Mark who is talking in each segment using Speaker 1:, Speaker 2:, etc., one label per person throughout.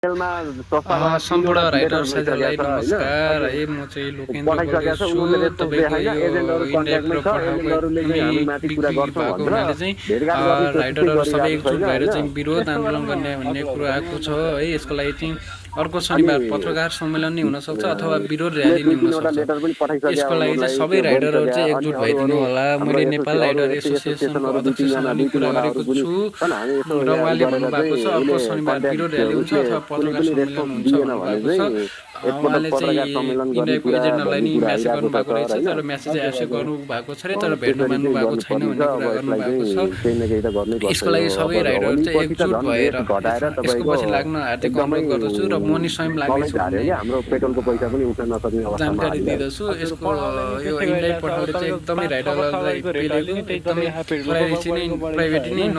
Speaker 1: जेलमा संस्थाबाट
Speaker 2: सम्पूर्ण
Speaker 1: तीनवटा
Speaker 2: राइटर
Speaker 1: लेटर
Speaker 2: साथीहरूलाई
Speaker 1: भइसकेको छ होइन
Speaker 2: नमस्कार है,
Speaker 1: हजुर
Speaker 2: म चाहिँ लोकेन्द्र
Speaker 1: पठाइसकेको छ
Speaker 2: बोल्दैछु।
Speaker 1: उनीहरूले रेस्पोन्स
Speaker 2: तपाईँको
Speaker 1: देखाएन
Speaker 2: यो
Speaker 1: एजेन्टहरू
Speaker 2: इन्डाइरेक्ट
Speaker 1: कन्ट्याक्टमै छ
Speaker 2: पठाएको
Speaker 1: एजेन्टहरूले चाहिँ
Speaker 2: एकदमै
Speaker 1: हामी माथि
Speaker 2: बिग
Speaker 1: कुरा
Speaker 2: बिगी
Speaker 1: गर्छौँ
Speaker 2: भएको
Speaker 1: भनेर
Speaker 2: हुनाले चाहिँ
Speaker 1: भेटघाट गर्ने कोसिस चाहिँ
Speaker 2: राइटरहरू सबै
Speaker 1: गरिरहेको
Speaker 2: एकजुट
Speaker 1: छैन
Speaker 2: भएर
Speaker 1: होइन
Speaker 2: चाहिँ विरोध
Speaker 3: यस्तो
Speaker 2: आन्दोलन
Speaker 3: गरौँ न
Speaker 2: गर्ने भन्ने
Speaker 3: हजुर
Speaker 2: कुरो
Speaker 3: हजुर
Speaker 2: आएको छ है। यसको लागि चाहिँ अर्को
Speaker 1: अनि
Speaker 2: शनिबार पत्रकार सम्मेलन नै हुनसक्छ अथवा विरोध
Speaker 1: उसले
Speaker 2: र्याली नै
Speaker 1: दुई तिनवटा
Speaker 2: हुनसक्छ।
Speaker 1: लेटर पनि पठाइसक्यो
Speaker 2: यसको लागि चाहिँ
Speaker 1: उनीहरूलाई
Speaker 2: सबै
Speaker 1: त्यो
Speaker 2: राइडरहरू
Speaker 1: गरिसक्यो
Speaker 2: चाहिँ
Speaker 1: अनि
Speaker 2: एकजुट
Speaker 1: अरू
Speaker 2: भइदिनु
Speaker 1: अरू
Speaker 2: होला।
Speaker 1: हाम्रो
Speaker 2: मैले नेपाल
Speaker 1: अरू
Speaker 2: राइडर एसोसिएसनको
Speaker 1: एसोसिएसनहरू दुई
Speaker 2: अध्यक्षसँग
Speaker 1: तिनजना
Speaker 2: पनि
Speaker 1: दुई
Speaker 2: कुरा
Speaker 1: तिनवटाहरू
Speaker 2: गरेको
Speaker 1: पनि
Speaker 2: छु
Speaker 1: छन् हामी यसो
Speaker 2: र
Speaker 1: याद
Speaker 2: उहाँले
Speaker 1: गरेर
Speaker 2: भन्नुभएको
Speaker 1: चाहिँ
Speaker 2: छ अर्को
Speaker 1: उसले
Speaker 2: शनिबार विरोध
Speaker 1: कन्ट्याक्ट
Speaker 2: र्याली हुन्छ
Speaker 1: उसले
Speaker 2: अथवा
Speaker 1: कुनै
Speaker 2: पत्रकार
Speaker 1: पनि
Speaker 2: सम्मेलन
Speaker 1: रेस्पोन्स
Speaker 2: हुन्छ
Speaker 1: दिएन भने
Speaker 2: भन्नुभएको छ।
Speaker 1: चाहिँ एकपटक
Speaker 2: उहाँले चाहिँ
Speaker 1: पत्रकार सम्मेलन गर्ने
Speaker 2: इन्डियाको
Speaker 1: कुरा
Speaker 2: एजेन्टलाई
Speaker 1: भन्ने
Speaker 2: नि
Speaker 1: कुरा
Speaker 2: म्यासेज
Speaker 1: आइरहेको छ
Speaker 2: गर्नुभएको
Speaker 1: सर
Speaker 2: रहेछ,
Speaker 1: होइन
Speaker 2: तर म्यासेज
Speaker 3: हजुर
Speaker 2: एक्सेप्ट
Speaker 3: हजुर
Speaker 2: गर्नुभएको छ अरे, तर भेट्नु
Speaker 1: त्यसरी
Speaker 2: मान्नु
Speaker 1: चाहिँ
Speaker 2: भएको छैन
Speaker 1: गर्नुपर्नेछ
Speaker 2: भन्ने
Speaker 1: अब
Speaker 2: कुरा
Speaker 1: यसलाई
Speaker 2: गर्नुभएको छ।
Speaker 1: चाहिँ केही न केही त गर्नैपर्छ
Speaker 2: यसको
Speaker 1: यो
Speaker 2: लागि
Speaker 1: अब
Speaker 2: सबै राइडरहरू चाहिँ
Speaker 1: होलीपछि त
Speaker 2: एकजुट
Speaker 1: झन्
Speaker 2: भएर
Speaker 1: रेट घटाएर
Speaker 2: यसको
Speaker 1: तपाईँको
Speaker 2: पछि लाग्न हार्दिक
Speaker 1: एकदमै
Speaker 2: अनुरोध गर्दछु र म नि स्वयं
Speaker 1: तलै
Speaker 2: लाग्नेछु
Speaker 1: झाऱ्यो
Speaker 2: भन्ने
Speaker 1: क्या हाम्रो पेट्रोलको पैसा पनि उठ्न नसक्ने अवस्थामा
Speaker 2: जानकारी
Speaker 1: हालिरहेको
Speaker 2: दिँदछु।
Speaker 3: हजुर
Speaker 2: यसको
Speaker 3: पढाउलाई नि
Speaker 2: यो
Speaker 3: त्यस्तै
Speaker 2: इन्डाइरेक्ट
Speaker 3: गरिरहेछ। अब
Speaker 2: पठाउने चाहिँ
Speaker 3: तपाईँको
Speaker 2: एकदमै
Speaker 3: 5-6 वर्ष
Speaker 2: राइडरलाई
Speaker 3: अगाडिको रेटहरूले
Speaker 2: पेलेको,
Speaker 3: नि त्यही
Speaker 2: एकदमै
Speaker 3: चलिरहेको पेट्रोलको
Speaker 2: प्राइभेसी नै
Speaker 3: बढेको छ होइन।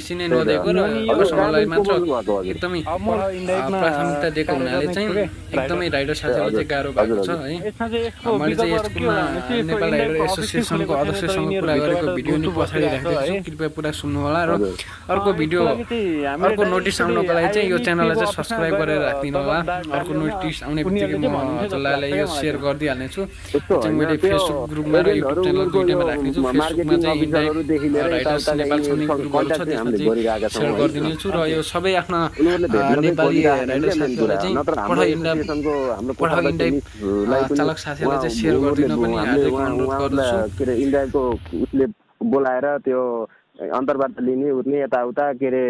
Speaker 1: त्यही त
Speaker 2: नदिएको र
Speaker 3: अनि यो
Speaker 2: अबसम्मलाई
Speaker 1: ग्रामीण को
Speaker 2: मात्र
Speaker 1: बोल्नुभएको हजुर
Speaker 2: एकदमै
Speaker 3: अब म इन्डाइरेक्टमा
Speaker 2: प्राथमिकता दिएको
Speaker 3: कार्य
Speaker 2: हुनाले
Speaker 3: गर्ने
Speaker 2: चाहिँ
Speaker 3: छु क्या राइडर।
Speaker 2: एकदमै राइडर
Speaker 1: ए
Speaker 2: साथीहरूलाई
Speaker 1: हजुर
Speaker 2: चाहिँ गाह्रो
Speaker 1: हजुर
Speaker 2: भएको छ
Speaker 1: हजुर
Speaker 2: है।
Speaker 3: यसमा चाहिँ यसको
Speaker 2: मैले चाहिँ
Speaker 3: विकल्पहरू के
Speaker 2: यसकोमा
Speaker 3: होला भने चाहिँ यसको
Speaker 2: नेपाल राइडर
Speaker 3: इन्डाइरेक्टको अफिस चाहिँ
Speaker 2: एसोसिएसनको
Speaker 3: खोलेको छैन, तर
Speaker 2: अध्यक्षसँग
Speaker 3: यिनीहरू
Speaker 2: कुरा गरेको
Speaker 3: भित्रबाट
Speaker 2: भिडियो नि
Speaker 3: गुट्टु
Speaker 2: पछाडि
Speaker 3: बसिरहेको
Speaker 2: राखिदिएको
Speaker 3: छ
Speaker 2: छु,
Speaker 3: है।
Speaker 2: कृपया पुरा सुन्नु होला। र
Speaker 1: हजुर
Speaker 2: अर्को भिडियो
Speaker 3: यसको लागि चाहिँ हामीले
Speaker 2: अर्को
Speaker 3: डाइरेक्ट
Speaker 2: नोटिस
Speaker 3: एकचोटि
Speaker 2: आउनको लागि चाहिँ यो
Speaker 3: आइएमई
Speaker 2: च्यानललाई
Speaker 3: को
Speaker 2: चाहिँ
Speaker 3: अफिसमा
Speaker 2: सब्सक्राइब
Speaker 3: गएर
Speaker 2: गरेर राखिदिनु होला।
Speaker 3: दबाब
Speaker 2: अर्को
Speaker 3: डाल्ने
Speaker 2: नोटिस आउने
Speaker 3: उनीहरूले
Speaker 2: बित्तिकै
Speaker 3: चाहिँ
Speaker 2: म
Speaker 3: भन्नुहुन्छ जस्तो
Speaker 2: जसलाई
Speaker 3: लाग्छ
Speaker 2: यो
Speaker 3: क्या मलाई
Speaker 2: सेयर
Speaker 3: चाहिँ।
Speaker 2: गरिदिइहाल्नेछु।
Speaker 1: यस्तो
Speaker 2: त्यो चाहिँ
Speaker 1: होइन
Speaker 2: मैले
Speaker 1: त्यो
Speaker 2: फेसबुक ग्रुपमा र युट्युब
Speaker 1: एजेन्टहरू
Speaker 2: च्यानल
Speaker 1: उनीहरूको यो
Speaker 2: दुइटैमा राख्नेछु। फेसबुकमा
Speaker 1: मार्केटिङ
Speaker 2: चाहिँ
Speaker 1: अफिसरहरूदेखि लिएर
Speaker 2: राइडर्स
Speaker 1: यताउताका
Speaker 2: नेपाल छाउनी
Speaker 1: यिनीहरूसँग
Speaker 2: ग्रुपहरू छ,
Speaker 1: कन्ट्याक्ट चाहिँ
Speaker 2: त्यसमा
Speaker 1: हामीले
Speaker 2: चाहिँ
Speaker 1: गरिरहेका छौँ
Speaker 2: सेयर
Speaker 1: होइन
Speaker 2: गरिदिनेछु। र यो सबै आफ्ना
Speaker 1: उनीहरूले भेट्न चाहिँ
Speaker 2: नेपाली
Speaker 1: खोजिरहेनन्
Speaker 2: राइडर
Speaker 1: क्या मेन
Speaker 2: साथीहरूलाई
Speaker 1: कुरा
Speaker 2: चाहिँ
Speaker 1: नत्र हाम्रो एसोसिएसनको हाम्रो
Speaker 2: पठाउ
Speaker 1: कोषाध्यक्ष
Speaker 2: इन्डाइरेक्ट
Speaker 1: मिसलाई पनि
Speaker 2: चालक साथीहरूलाई
Speaker 1: उहाँ
Speaker 2: चाहिँ सेयर
Speaker 1: उनीहरूले
Speaker 2: गरिदिन पनि
Speaker 1: हामीले
Speaker 2: हार्दिक अनुरोध गर्दछु।
Speaker 1: उहाँहरूलाई के अरे इन्डियाको उसले बोलाएर त्यो अन्तर्वार्ता लिने उर्ने यताउता के अरे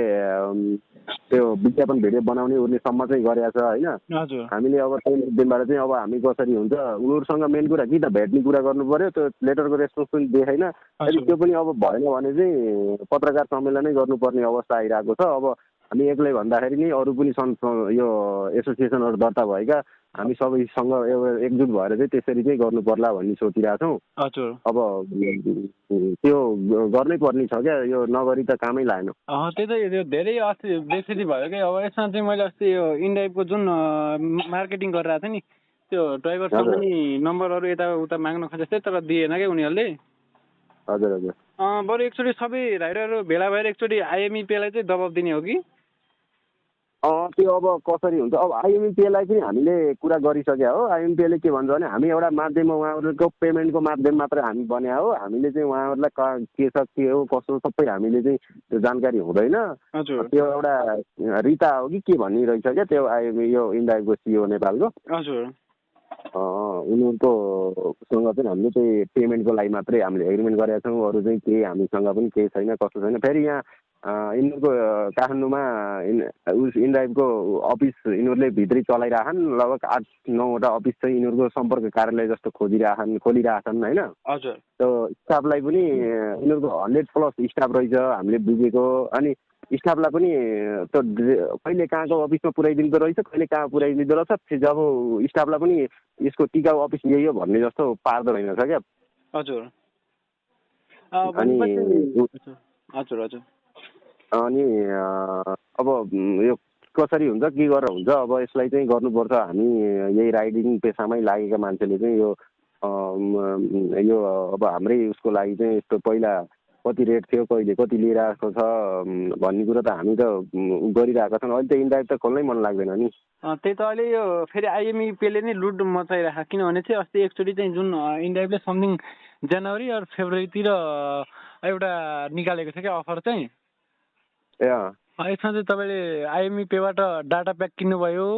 Speaker 1: त्यो विज्ञापन भिडियो बनाउने उर्नेसम्म चाहिँ गरेका छ होइन
Speaker 3: हजुर
Speaker 1: हामीले अब त्यही दिनबाट चाहिँ अब हामी कसरी हुन्छ उनीहरूसँग मेन कुरा कि त भेट्ने कुरा गर्नु पर्यो त्यो लेटरको रेस्पोन्स पनि देखाइन यदि
Speaker 3: हजुर
Speaker 1: त्यो पनि अब भएन भने चाहिँ पत्रकार सम्मेलनै गर्नुपर्ने अवस्था आइरहेको छ अब हामी एक्लै भन्दाखेरि नि अरू पनि छन् यो एसोसिएसनहरू दर्ता भएका हामी सबैसँग एकजुट भएर चाहिँ त्यसरी चाहिँ गर्नु पर्ला भन्ने सोचिरहेको छौँ
Speaker 3: हजुर
Speaker 1: अब त्यो गर्नै पर्ने छ क्या यो नगरी त कामै लागेन
Speaker 3: त्यही त यो धेरै अस्ति बेसरी भयो क्या। अब यसमा चाहिँ मैले अस्ति यो इन्डाइपको जुन मार्केटिङ गरिरहेको थिएँ नि त्यो ड्राइभरसँग
Speaker 1: हजुर
Speaker 3: नि नम्बरहरू यताउता माग्न खोजेको थिएँ तर दिएन क्या उनीहरूले।
Speaker 1: हजुर हजुर
Speaker 3: बरु एकचोटि सबै राइडरहरू भेला भएर एकचोटि आइएमइपीलाई चाहिँ दबाब दिने हो कि।
Speaker 1: त्यो अब कसरी हुन्छ अब आइएमपिएलाई पनि हामीले कुरा गरिसक्यो हो आइएमपिएले के भन्छ भने हामी एउटा माध्यम उहाँहरूको पेमेन्टको माध्यम मात्र हामी बन्या हो हामीले चाहिँ उहाँहरूलाई के छ के हो कसो सबै हामीले चाहिँ त्यो जानकारी हुँदैन
Speaker 3: हजुर
Speaker 1: त्यो एउटा रिता हो कि के भनिरहेछ क्या त्यो आइएमई यो इन्डाइको सिओ नेपालको
Speaker 3: हजुर
Speaker 1: उनीहरूको सँग चाहिँ हामीले चाहिँ पेमेन्टको लागि मात्रै हामीले एग्रिमेन्ट गरेका छौँ अरू चाहिँ केही हामीसँग पनि केही छैन कस्तो छैन फेरि यहाँ यिनीहरूको काठमाडौँमा इन्ड्राइभको अफिस यिनीहरूले भित्रै चलाइरहन् लगभग 8-9वटा अफिस चाहिँ यिनीहरूको सम्पर्क कार्यालय जस्तो खोलिरहेछन् होइन
Speaker 3: हजुर
Speaker 1: त्यो स्टाफलाई पनि यिनीहरूको 100+ स्टाफ रहेछ हामीले बुझेको अनि स्टाफलाई पनि त्यो कहिले कहाँको अफिसमा पुऱ्याइदिँदो रहेछ कहिले कहाँ पुऱ्याइदिँदो रहेछ जब स्टाफलाई पनि यसको टिकाउ अफिस यही हो भन्ने जस्तो पार्दो रहेनछ क्या
Speaker 3: हजुर
Speaker 1: अनि
Speaker 3: हजुर हजुर
Speaker 1: अनि अब यो कसरी हुन्छ के गरेर हुन्छ अब यसलाई चाहिँ गर्नुपर्छ हामी यही राइडिङ पेसामै लागेका मान्छेले चाहिँ यो अब हाम्रै उसको लागि चाहिँ यस्तो पहिला कति रेट थियो कहिले कति लिइरहेको छ भन्ने कुरो त हामी त गरिरहेका छौँ अहिले त इन्डाइरेक्ट त खोल्नै मन लाग्दैन नि
Speaker 3: त्यही त अहिले यो फेरि आइएमइपीले नै लुट मचाइरहेको किनभने चाहिँ अस्ति एकचोटि चाहिँ जुन इन्डाइरेक्टले समथिङ जनवरी अर फेब्रुअरीतिर एउटा निकालेको थियो क्या अफर चाहिँ यसमा चाहिँ तपाईँले आइएमइपेबाट डाटा प्याक किन्नुभयो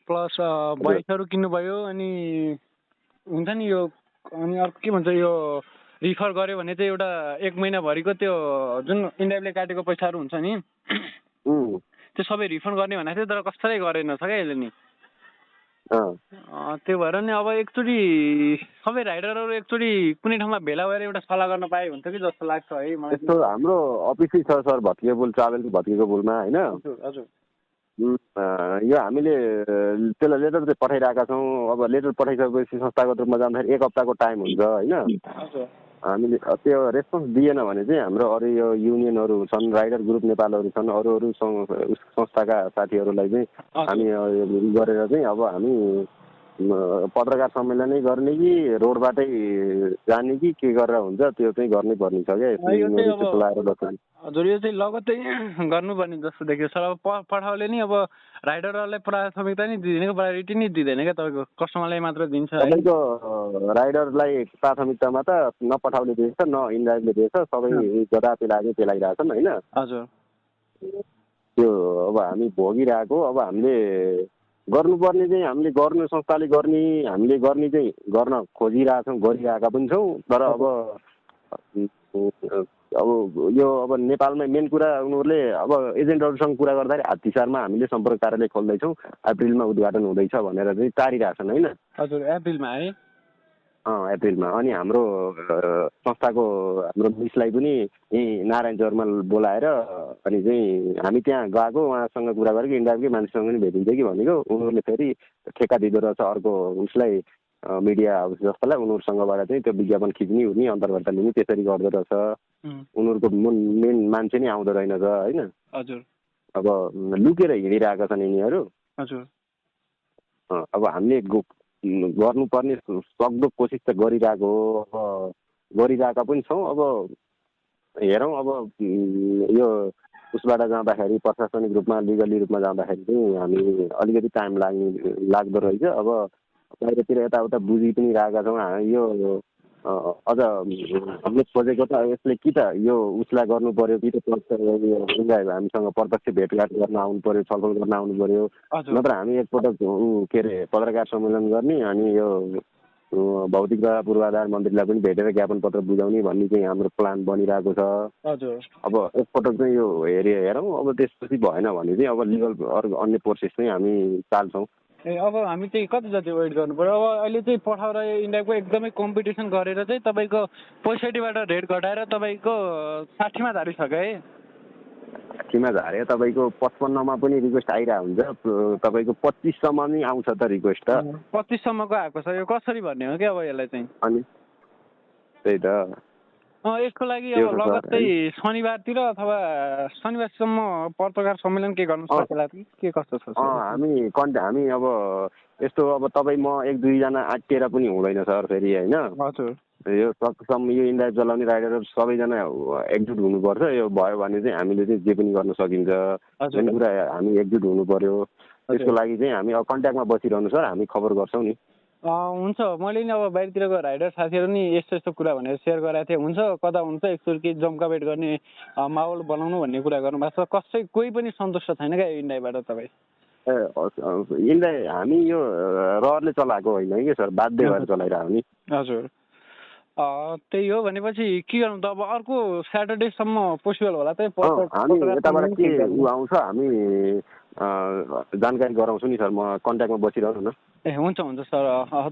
Speaker 3: प्लस भोइसहरू किन्नुभयो अनि हुन्छ नि यो अनि अर्को के भन्छ यो रिफर गऱ्यो भने चाहिँ एउटा 1 महिनाभरिको त्यो जुन इन्डाइरेक्टले काटेको पैसाहरू हुन्छ नि त्यो सबै रिफन्ड गर्ने भनेको थियो तर कसैले गरेन छ क्या यसले नि त्यो भएर नि अब एकचोटि सबै राइडरहरू एकचोटि कुनै ठाउँमा भेला भएर एउटा सल्लाह गर्न पाए हुन्थ्यो कि जस्तो लाग्छ है मलाई
Speaker 1: यस्तो हाम्रो अफिसै छ सर भत्किएको पुल ट्राभल भत्किएको पुलमा होइन
Speaker 3: हजुर
Speaker 1: यो हामीले त्यसलाई लेटर चाहिँ पठाइरहेका छौँ अब लेटर पठाइसकेपछि संस्थागत रूपमा जाँदाखेरि 1 हप्ताको टाइम हुन्छ होइन हामीले त्यो रेस्पोन्स दिएन भने चाहिँ हाम्रो अरू यो युनियनहरू छन् राइडर ग्रुप नेपालहरू छन् अरू संस्थाका साथीहरूलाई चाहिँ हामी गरेर चाहिँ अब हामी पत्रकार सम्मेलनै गर्ने कि रोडबाटै जाने कि के गरेर हुन्छ त्यो चाहिँ गर्नै पर्ने छ क्या।
Speaker 3: यो चाहिँ अब
Speaker 1: चलाएर बस्छ
Speaker 3: हजुर यो चाहिँ लगत्तै गर्नुपर्ने जस्तो देखियो सर। अब पठाउले नि अब राइडरहरूलाई प्राथमिकता नै दिँदैन, प्रायोरिटी नै दिँदैन क्या, तपाईँको कस्टमरलाई मात्र दिन्छ है।
Speaker 1: तपाईँको राइडरलाई प्राथमिकतामा त नपठाउने दिएछ न इन्डाइरेक्टली दिएछ, सबै जता पेलाएको पेलाइरहेछन् होइन।
Speaker 3: हजुर
Speaker 1: त्यो अब हामी भोगिरहेको, अब हामीले गर्नुपर्ने चाहिँ हामीले गर्ने संस्थाले गर्ने, हामीले गर्ने चाहिँ गर्न खोजिरहेछौँ, गरिरहेका पनि छौँ। तर अब यो अब नेपालमा मेन कुरा उनीहरूले अब एजेन्टहरूसँग कुरा गर्दाखेरि हात्तीसारमा हामीले सम्पर्क कार्यालय खोल्दैछौँ, अप्रिलमा उद्घाटन हुँदैछ भनेर चाहिँ टारिरहेछन् होइन।
Speaker 3: हजुर अप्रिलमा है।
Speaker 1: अप्रिलमा। अनि हाम्रो संस्थाको हाम्रो मिसलाई पनि यहीँ नारायण चौरमा बोलाएर अनि चाहिँ हामी त्यहाँ गएको, उहाँसँग कुरा गरेको, इन्डियाकै मान्छेसँग पनि भेटिन्छ कि भनेको। उनीहरूले फेरि ठेक्का दिँदो रहेछ अर्को उसलाई, मिडिया हाउस जस्तोलाई, उनीहरूसँगबाट चाहिँ त्यो विज्ञापन खिच्ने हुने अन्तर्वार्ता लिने त्यसरी गर्दो रहेछ। उनीहरूको मेन मान्छे नै आउँदो रहेनछ होइन।
Speaker 3: हजुर
Speaker 1: अब लुकेर हिँडिरहेका छन् यिनीहरू।
Speaker 3: हजुर
Speaker 1: अब हामीले गर्नुपर्ने सक्दो कोसिस त गरिरहेको हो, अब गरिरहेका पनि छौँ। अब हेरौँ अब यो उसबाट जाँदाखेरि प्रशासनिक रूपमा लिगली रूपमा जाँदाखेरि चाहिँ हामी अलिकति टाइम लाग्दो रहेछ। अब बाहिरतिर यताउता बुझि पनि रहेका छौँ। यो अझ हामीले खोजेको त यसले कि त यो उसलाई गर्नु पर्यो कि त हामीसँग प्रत्यक्ष भेटघाट गर्न आउनु पर्यो, छलफल गर्न आउनु पर्यो, नत्र हामी एकपटक के अरे पत्रकार सम्मेलन गर्ने अनि यो भौतिक तथा पूर्वाधार मन्त्रीलाई पनि भेटेर ज्ञापन पत्र बुझाउने भन्ने चाहिँ हाम्रो प्लान बनिरहेको छ। अब एकपटक चाहिँ यो हेरौँ, अब त्यसपछि भएन भने चाहिँ अब लिगल अरू अन्य प्रोसेस चाहिँ हामी चाल्छौँ।
Speaker 3: अब हामी चाहिँ कति जति वेट गर्नु पर्यो? अब अहिले चाहिँ पठाउ र इन्डियाको एकदमै कम्पिटिसन गरेर चाहिँ तपाईँको 65बाट रेट घटाएर तपाईँको 60मा झारिसक्यो है।
Speaker 1: 60मा झारे तपाईँको 55मा पनि रिक्वेस्ट आइरहेको हुन्छ, तपाईँको 25सम्म नै आउँछ त रिक्वेस्ट त।
Speaker 3: 25सम्मको आएको छ, यो कसरी भन्ने हो क्या अब यसलाई चाहिँ?
Speaker 1: अनि त्यही त
Speaker 3: यसको लागि अब लगत्तै शनिबारतिर अथवा शनिबारसम्म पत्रकार सम्मेलन के गर्नु सक्ला के कस्तो छ?
Speaker 1: हामी अब यस्तो अब तपाईँ म एक दुईजना आँटिएर पनि हुँदैन सर फेरि होइन।
Speaker 3: हजुर
Speaker 1: यो सकेसम्म यो इन्डिया चलाउने राइडरहरू सबैजना एकजुट हुनुपर्छ। यो भयो भने चाहिँ हामीले चाहिँ जे पनि गर्न सकिन्छ। जुन कुरा हामी एकजुट हुनु पर्यो। त्यसको लागि चाहिँ हामी अब कन्ट्याक्टमा बसिरहनु सर, हामी खबर गर्छौँ नि।
Speaker 3: हुन्छ, मैले नि अब बाहिरतिरको राइडर साथीहरू नि यस्तो यस्तो कुरा भनेर सेयर गराएको थिएँ। हुन्छ कता हुन्छ एकचोटि जम्कावेट गर्ने माहौल बनाउनु भन्ने कुरा गर्नुभएको छ। कसै कोही पनि सन्तुष्ट छैन क्या इन्डियाबाट तपाईँ?
Speaker 1: इन्डिया हामी यो रहरले चलाएको होइन कि सर, बाध्य भएर चलाइरहेको नि।
Speaker 3: हजुर त्यही हो भनेपछि के गर्नु त? अब अर्को स्याटरडेसम्म पोसिबल होला त?
Speaker 1: हामी यताबाट के आउँछ हामी जानकारी गराउँछु नि सर, म कन्ट्याक्टमा बसिरहनु न।
Speaker 3: हुन्छ हुन्छ सर,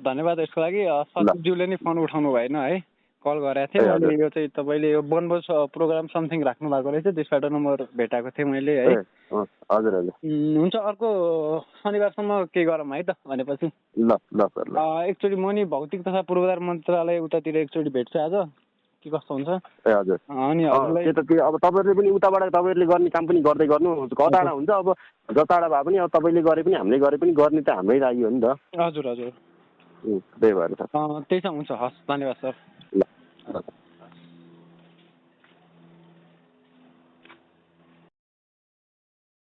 Speaker 3: धन्यवाद यसको लागि। सचिवज्यूले नि फोन उठाउनु भएन है, कल गरेको थिएँ मैले। यो चाहिँ तपाईँले यो वनभोज प्रोग्राम समथिङ राख्नु भएको रहेछ, त्यसबाट नम्बर भेटाएको थिएँ मैले है।
Speaker 1: हजुर हजुर
Speaker 3: हुन्छ, अर्को शनिबारसम्म के गरौँ है त भनेपछि।
Speaker 1: ल ल सर ल।
Speaker 3: एकचोटि म नि भौतिक तथा पूर्वाधार मन्त्रालय उतातिर एकचोटि भेट्छु आज, के कस्तो हुन्छ।
Speaker 1: हजुर
Speaker 3: अनि
Speaker 1: अब तपाईँहरूले पनि उताबाट तपाईँहरूले गर्ने काम पनि गर्दै गर्नु, कताबाट हुन्छ अब जताबाट भए पनि अब तपाईँले गरे पनि हामीले गरे पनि गर्ने त हाम्रै लागि हो नि त।
Speaker 3: हजुर हजुर
Speaker 1: त्यही भएर
Speaker 3: त्यही छ। हुन्छ, हस्, धन्यवाद सर।
Speaker 1: ल।